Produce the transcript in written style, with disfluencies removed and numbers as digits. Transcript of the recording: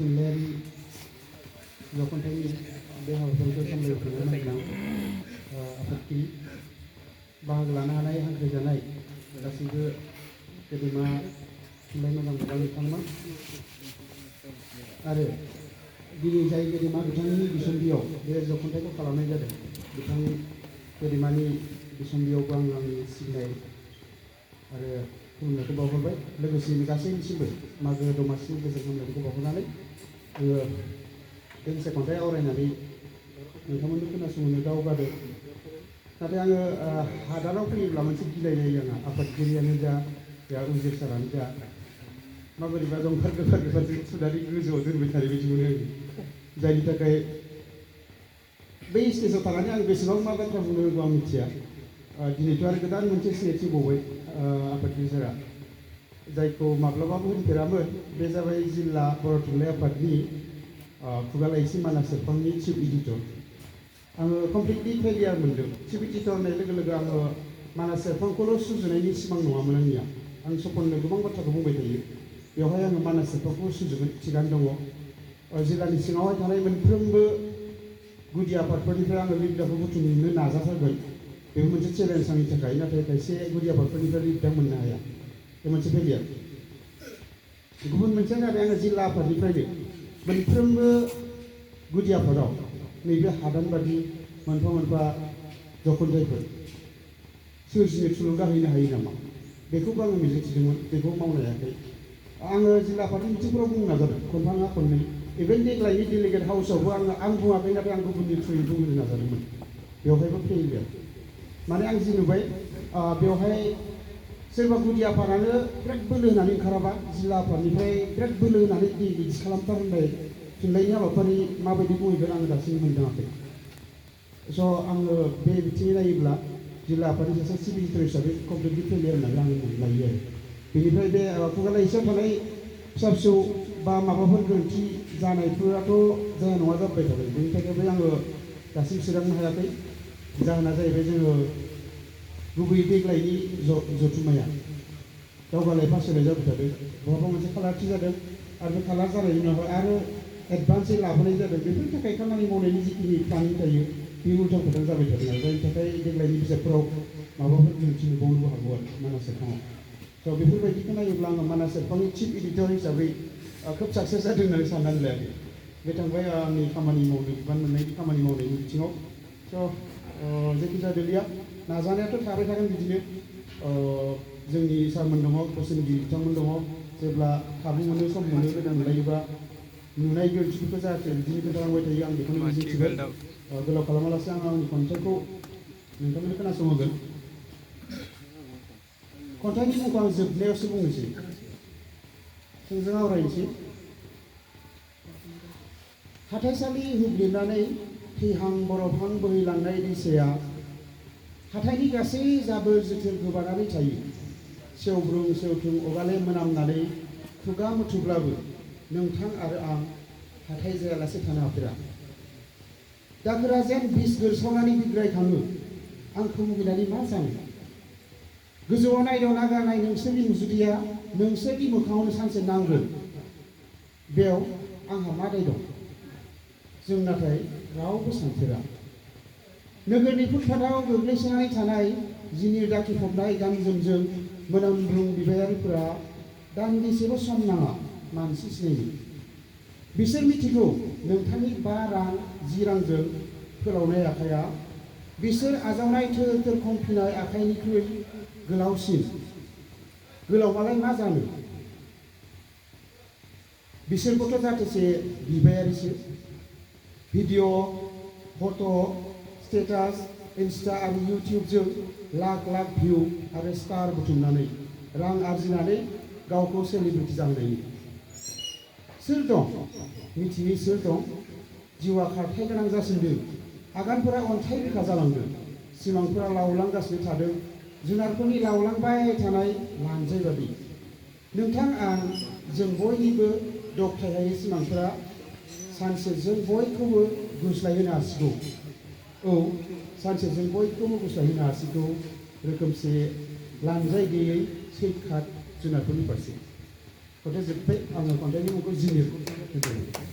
थुनलाइयारि जखन्थाइनि बे हाबाफारिखौ सामलायनो गोनां आफादगिरि बाहागो लानो हानाय हांख्रायजानाय गासैबो गेदेमा थुनलाइ मोजां मोनग्रा बिथांमोन आरो दिनै जाय गेदेमा बिथांनि बिसम्बियाव बे जखन्थाइखौ खालामनाय जादों बिथां गेदेमानि बिसम्बियावबो आं आंनि सिबिनाय आरो खुलुमनायखौ बावहरबाय लोगोसेनो गासैनिसिमबो मागो दमासिनि गोजोन हामलायनायखौ बावहरनानै आङो दोंसे खन्थाइ आवरायनानै नोंथांमोननो खोनासंनो दावगादों नाथाय आङो हादानाव फैयोब्ला मोनसे गिनाय जायो आंहा आफादगिरियानो जा उजिर सारानो जा माबोरैबा जंफार गोफारजों सुनानै गोजौआव दोनबाय थानाय बायदि मोनो आङो जायनि थाखाय बै स्टेजाव थानानै आं बेसेबां मा बाथ्रा बुंनो रोंगौ आं मिथिया दिनैथ' आरो गोदान मोनसे सिनायथि बावबाय आफादगिरि सारा जायखौ माब्लाबाबो होनफेरामोन बे जाबाय जिल्ला बर' थुनलाइ आफादनि खुगा लाइसि मानास सेरफांनि चिफ एडिटर आङो कमप्लिटलि फेलियार मोनदों चिफ एडिटर होननाय लोगो लोगो आङो मानास सेरफांखौल' सुजुनायनि सिमां नङामोन आंनिया आं सपननो गोबां बाथ्राखौ बुंबाय थायो बेवहाय आङो मानास सेरफांखौ सुजुगोन थिगानो दङ जिल्लानि सिङावहाय थानाय मोनफ्रोमबो गुदि आफादफोरनिफ्राय आङो लिरबिदांखौ बुथुमनो नाजाथारगोन बेबो मोनसे चेलेन्ज आंनि थाखाय नाथाय खायसे गुदि आफादफोरनिफ्राय लिरबिदां मोननो हाया बे मोनसे फेलियार गुबुन मोनसेया जाबाय आङो जिल्ला आफादनिफ्रायनो मोनफ्रोमबो गुदि आफादाव नैबे हादान बादि मोनफा मोनफा जखन्थाइफोर सोरजिनो थुलुंगा हैनो हायो नामा बेखौबो आङो मिजिंथिदोंमोन बेखौ मावनो हायाखै आङो जिल्ला आफादनि मिथिंफोराव बुंनो नाजादों खनफा नङा खननै इभेन देग्लायनि डेलिगेट हाउसआवबो आं बुङाखै नाथाय आं गुबुननि थ्रुयै बुंनो नाजादोंमोन बेवहायबो फेलियार माने आं जि नुबाय बेवहाय सोरबा गुदि आफादानो बिराद बोलो होनानै ओंखाराबा जिल्ला आफादनिफ्राय बिराद बोलो होनानै बिदि खालामथार होननाय थुनलाइनि हाबाफारि माबायदि बुंहैगोन आङो दासिम मोनदाङाखै स' आङो बे बिथिङै नायोब्ला जिल्ला आफादनि सासे चिफ एडिटर हिसाबै कमप्लिटलि फेलियार होननानै आं लायो आरो बेनिफ्राय बे खुगा लाइसियाव थानाय फिसा फिसौ बा माबाफोर गोरोन्थि जानायफोराथ' जाया नङा जाबाय थादों बेनि थाखायबो आङो दासिम सोदांनो हायाखै जाहोना जाहैबाय जोङो गुबैयै देग्लायनि जथुम्माया दावगालाय फासयलाय जाबाय थादों बहाबा मोनसे खालारथि जादों आरो बे खालार जानायनि उनावहाय आरो एडभान्सै लाबोनाय जादों बेफोरनि थाखाय खामानि मावनायनि जिखिनि प्लानिं थायो बे उल्था फोथां जाबाय थादों आरो जायनि थाखाय देग्लायनि बिजाबफोराव माबाफोर गोरोन्थि नुबावनोबो हागौ आरो मानास सेरफाङाव स' बेफोरबायदिखौ नायोब्ला आङो मानास सेरफांनि चिफ एडिटर हिसाबै खोब साक्सेस जादों होननानै साननानै लायाखै बे थांबाय आंनि खामानि मावनो बिबान मोननायनि खामानि मावनायनि बिथिङाव स' जायखिजाया दिल्लीया नाजानायाथ' थाबाय थागोन बिदिनो जोंनि सारमोन दङ बोसोनगिरि बिथांमोन दङ जेब्ला खाबु मोनो सम मोनो लोगो मोनलायोबा नुनाय गोरोन्थिफोरखौ जाहाथे बिदिनो खोन्थालांबाय थायो आं बेखौनो मिजिंथिगोन गोलाव खालामालासे आं आंनि खन्थाइखौ नोंथांमोननो खोनासंहोगोन खन्थाइनि मुंखौ आं जोबनायावसो बुंनोसै थोंजों आवरायनोसै हाथाइसालि हुब्लिरनानै थैहां बरफहां बोहैलांनाय दैसाया हाथाइनि गासै जाबोर जोथोर गोबानानै थायो सेवब्रुं सेवथुं अगाले मोनामनानै खुगा मुथुब्लाबो नोंथां आरो आं हाथाइ जायालासे थानो हाफेरा दाखोरा जेन बिस गोरसावनानै बिग्रायखाङो आंखौ मुगैनानै मा जानो गोजौआव नायदाव नागारनाय नोंसोरनि मुजुरिया नोंसोरनि मोखाङावनो सानसे नांगोन बेयाव आंहा मा दाय दं जों नाथाय रावबो सानफेरा नोगोरनि फुटपाथआव गोग्लैसोनानै थानाय जिनिर दाखिफबनाय गान जोमजों मोनामब्रुं बिबायारिफोरा दान्दिसेबो सम नाङा मानसि सिनायनो बिसोर मिथिगौ नोंथांनि 5 रां 10 रांजों फोलावनाय आखाइया बिसोर आजावनाय थोर थोर खंफिनाय आखाइनिख्रुइ गोलावसिन गोलावबालाय मा जानो बिसोरबोथ' जाथोसे बिबायारिसो भिडिअ फट' स्टेटास इन्स्टा आरो इउटिउबजों लाख लाख भिउ आरो स्टार बुथुमनानै रां आरजिनानै गावखौ सेलिब्रिटि जाहोनायनि सोर दं मिथियै सोर दं जिउआ खारथाय गोनां जासिनदों आगानफोरा अन्थाइ बिखा जालांदों सिमांफोरा लावलांगासिनो थादों जुनारफोरनि लावलांबाय थानाय लानजाय बादि नोंथां आं जों बयनिबो दबथायहायै सिमांफोरा सानसे जों बयखौबो गुस्लायहोनो हासिगौ औ सानसे जों बयखौबो गुस्लायहोनो हासिगौ रोखोमसे लानजाय गैयै सैखात जुनारफोरनि फारसे खन्थाइ जोब्बाय आङो खन्थाइनि मुंखौ जिनिर गोजोनथों।